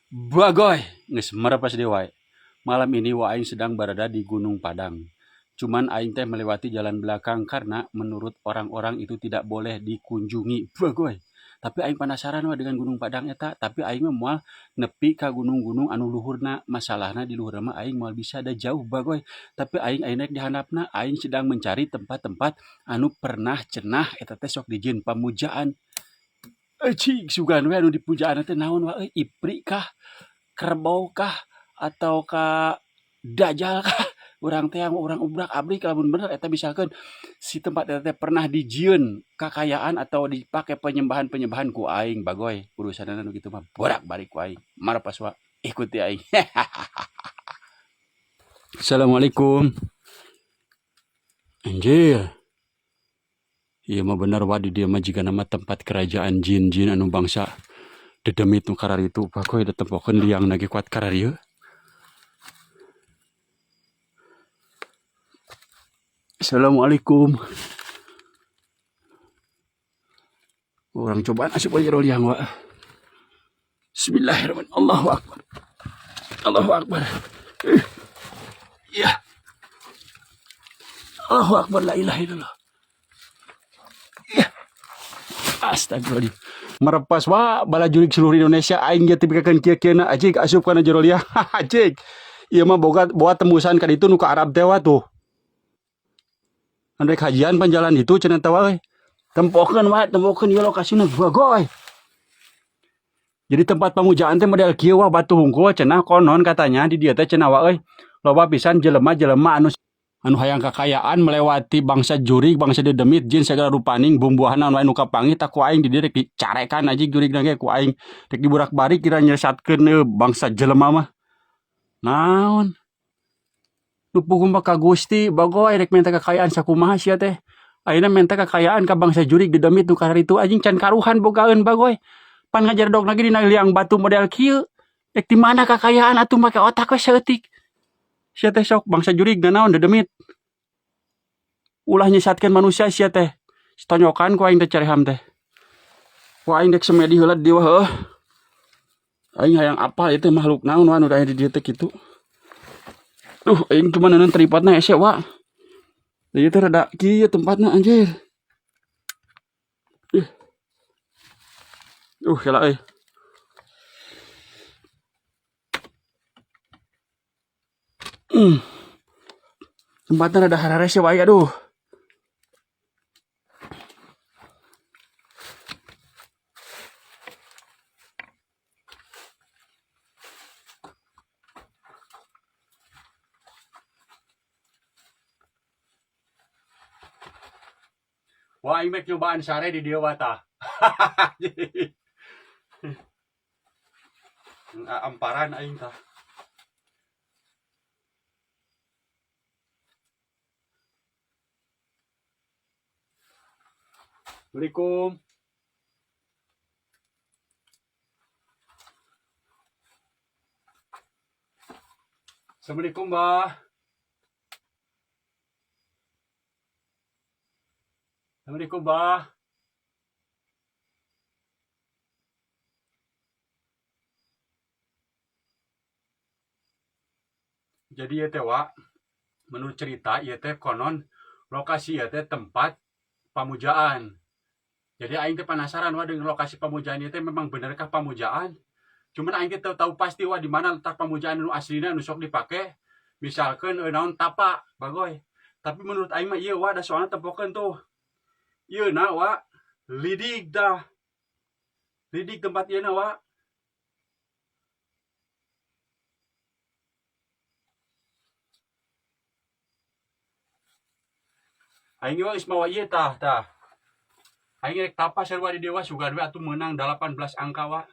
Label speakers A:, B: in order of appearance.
A: Bagoy, geus merepas deui wae. Malam ini wa aing sedang berada di Gunung Padang. Cuman aing teh melewati jalan belakang karena menurut orang-orang itu tidak boleh dikunjungi. Bagoy. Tapi aing penasaran wa dengan Gunung Padang eta, tapi aing mah moal nepi ka gunung-gunung anu luhurna. Masalahna di luhurna mah aing moal bisa da jauh bagoy. Tapi aing ayeuna di handapna aing sedang mencari tempat-tempat anu pernah cenah eta teh sok dijieun pamujaan. Cing sugan we anu dipujaan teh naon wa euy, ipri kah, kerbau kah, atau ka dajal kah? Urang teh urang ubrak-abrik lamun bener eta misalkeun si tempat eta teh pernah dijieun kakayaan atau dipake penyembahan-penyembahan ku aing bagoy. Urusanna nu kitu mah borak-balik ku aing. Marapas wa ikuti aing. Assalamualaikum. Anjir. Ieu mah bener wa di dieu mah jigana mah tempat kerajaan jin-jin anu bangsa dedemit nu kararitu bagoy da tempokeun liangna ge kuat kararieu. Assalamualaikum. Urang cobaan asup ka jero liang wa. Bismillahirrahmanirrahim. Allahu akbar. Allahu akbar. Ya. Allahu akbar la ilaha illallah. Ya. Astagfirullahaladzim. Merepas wa bala jurig seluruh Indonesia aing ge teu pikakeun kieu-kieuna ajig asup kana jero liang. Ajig. Ieu mah boga boa tembusan ka ditu nu ka Arab teh wa tuh. Anu rek hajian pan jalan ditu cenah teh wa euy. Tempokeun wa, tempokeun ieu lokasina bagoy. Jadi tempat pamujaan teh model kieu wa batu hungkul cenah konon katanya di dieu teh cenah wa euy. Loba pisan jelema-jelema anu anu hayang kakayaan melewati bangsa jurig, bangsa dedemit, jin segala rupaning bumbuahan anu anu kapanggih tak ku aing di dieu rek dicarekan anjing jurigna ge ku aing rek diburak-barik kira nyesatkeun bangsa jelema mah. Naon? Nu puguh mah ka Gusti bagoy rek minta kakayaan sakumaha sia teh. Ayeuna minta kakayaan ka bangsa jurig dedemit nu kararitu anjing can karuhan bogaeun bagoy. Pan ngajaredogna ge dina liang batu model kieu. Rek di mana kakayaan atuh make otak we saeutik. Sia teh sok bangsa jurig nanaon dedemit. Ulah nyesatkeun manusia sia teh. Sitonyokan ku aing teh careham teh. Ku aing dek semedi heula di dieu heuh. Aing hayang apal ieu teh makhluk naon wa nu aya di dieu teh kitu. Duh, aing cuma neuneun tripodna hese wa. Ieu teh rada kieu tempatna anjir. Ih. Duh, kela euy. Tempatnya rada hararese wae aduh. Wah, aing mek nyobaan sare di dieu wa tah. Amparan aing tah. Assalamualaikum. Assalamualaikum, Bah. Assalamualaikum, Bah. Jadi ieu teh wa, menurut cerita ieu teh konon lokasi ieu teh tempat pamujaan. Jadi aing teh penasaran wa dengan lokasi pamujaan ieu teh memang benarkah pamujaan? Cuman aing teh teu tahu pasti wa di mana letak pamujaan nu aslina nu sok dipake. Misalkeun naon tapa bagoy. Tapi menurut aing mah ieu wa da soalna tempokeun tuh. Ieu na wa lidig dah. Lidig tempat ieu na wa. Aing geus mawa ieu tah tah. Aing rek tapa sarua di dewa sugan we atuh meunang 18 angka wa.